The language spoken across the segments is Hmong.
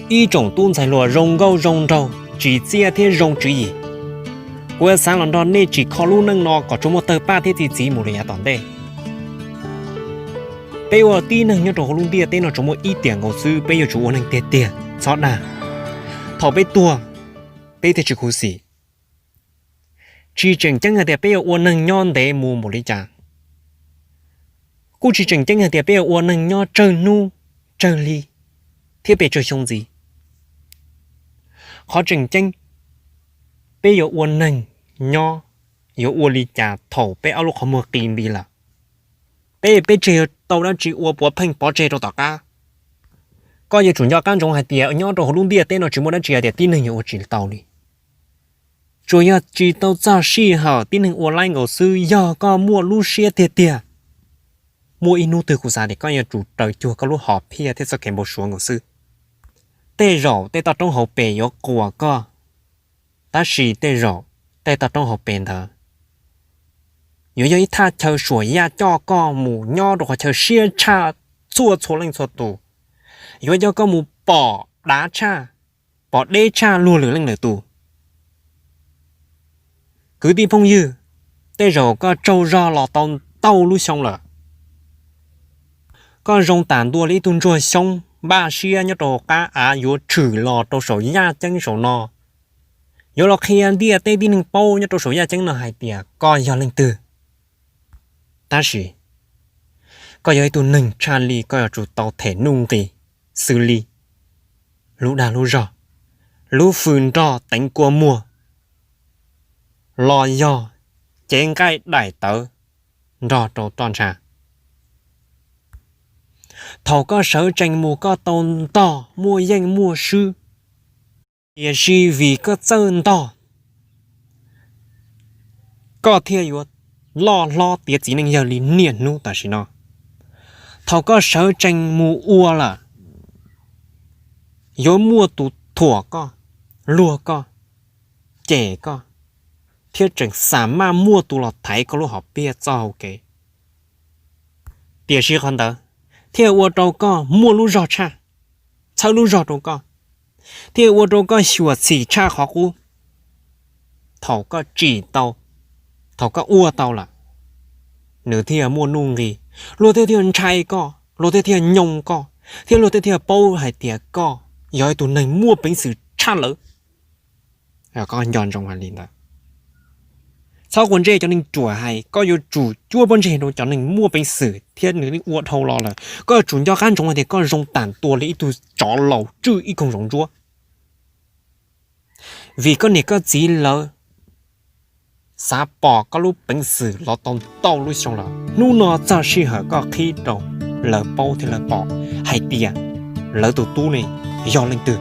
Ib tsoom tub ntxhais hluas zoo nkauj zoo nraug, tsim txiaj thiab zoo tswv yim, kuv xav los nrog nej tsim kho lub neej no kom tsuas muaj tawg paj thiab txi txiv mus li yav tom ntej. Peb ua tib neeg nyob rau hauv lub ntiaj teb no tsuas muaj ib tiam nkaus xwb, peb yuav tsum ua neeg tiag tiag txhob dag. Thaum peb tuag, peb thiaj tsis khuv xim. Tsis tseem ceeb hais tias peb yuav ua neeg nyob ntev mus npaum li cas, kuj tsis tseem ceeb hais tias peb yuav ua neeg nyob tsawg hnub tsawg hli thiab pes tsawg xyoo ntxiv. Qhov tseem ceeb, peb yuav ua neeg nyob, yuav ua li cas thaum peb ob lub qhov muag qis nti lawm. Peb, peb tseg yuav tau dab tsi ua puav pheej pov tseg rau tom qab? Koj yuav tsum nco qab ntsoov hais tias nyob rau hauv lub ntiaj teb no tsis muaj dab tsi hais tias tib neeg yuav ua tsis tau li. Tsuas yog tsis tau txog sij hawm tib neeg ua laib nkaus xwb, yog koj muaj lub siab tiag tiag, muaj ib hnub twg kuv xav tias koj yuav tsum raws cuag koj lub hom phiaj thiab txoj kev npau suav nkaus xwb. Tej zaum tej toj roob hauv pes yuav quas koj, tab sis tej zaum tej toj roob hauv pes ntawd yuav yog ib thaj chaw suam yaj coj koj mus nyob rau qhov chaw siab tshaj txhua txhua leej txhua tus, yuav coj koj mus pom dav tshaj, pom deb tshaj luag lwm leej lwm tus. Kwv tij phooj ywg, tej zaum koj tsaug zog los tau ntau lub xyoo lawm. Koj zoo tam ntua li ib tug ntsuag xyoob npaj siab nyob rau qab av yuav tshwm los rau saum yaj ceeb saum no, yuav los qhia ntiaj teb tib neeg paub nyob rau saum yaj ceeb no hais tias koj yog leej twg. Tab sis koj yog ib tug neeg tshaj li koj yuav tsum tau them nuj nqis xws li lub dag lub zog, lub fws nrog teev kua muag, los yog cev nqaij daim tawv nrog rau roj ntsha. Thaum koj sawv tsees mus koj tau ntog muaj yeej muaj swb, tiam sis vim koj txawj ntog, koj thiaj yuav loj hlob tiav txiv neej yawg li niaj hnub tam sim no. Thaum koj sawv tsees mus ua lawm, yuav muaj tus thuam koj, luag koj, cem koj, thiab tseem xam maj muaj tus los thaiv koj lub hom phiaj txoj hau kev. Tiam sis qhov ntawd thiaj ua rau koj muaj lub zog tshaj, txhawb lub zog rau koj, thiaj ua rau koj xyuam xim tshaj qhov qub. Thaum koj tsim tau, thaum koj ua tau lawm, nws thiaj muaj nuj nqis, luag thiaj thiaj ntshai koj, luag thiaj thiaj nyoo koj, thiab luag thiaj thiaj paub hais tias koj yog ib tug neeg muaj peev xwm tshaj lawm. Koj nco ntsoov hais li ntawd. Txhob quav ntsej cov neeg ruam hais, koj yuav tsum cuab pob ntseg rau cov neeg muaj peev xwm thiab nws ua dhau los lawm. Koj yuav tsum nco qab ntsoov hais tias koj zoo tam ntua li ib tug tsov laus tswj ib koog zoov ntsuab. Vim koj niam koj txiv lawv xav pom koj lub peev xwm los tau ntau lub xyoo lawm, hnub no txog sij hawm koj qhib rau lawv paub thiab lawv pom hais tias lawv tus tub ne yog leej twg.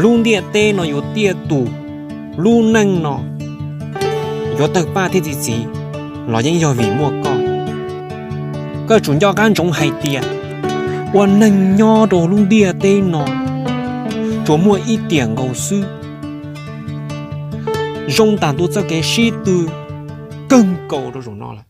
Lub ntiaj teb no yuav tiaj tus, lub neej no yuav tawg paj thiab txi txiv los yeej yog vim muaj koj. Koj yuav tsum nco qab ntsoov hais tias ua neeg nyob rau lub ntiaj teb no tsuas muaj ib tiam nkaus xwb. Zoo tam ntua txoj kev sib tw kawg nkaus rau zaum no lawm.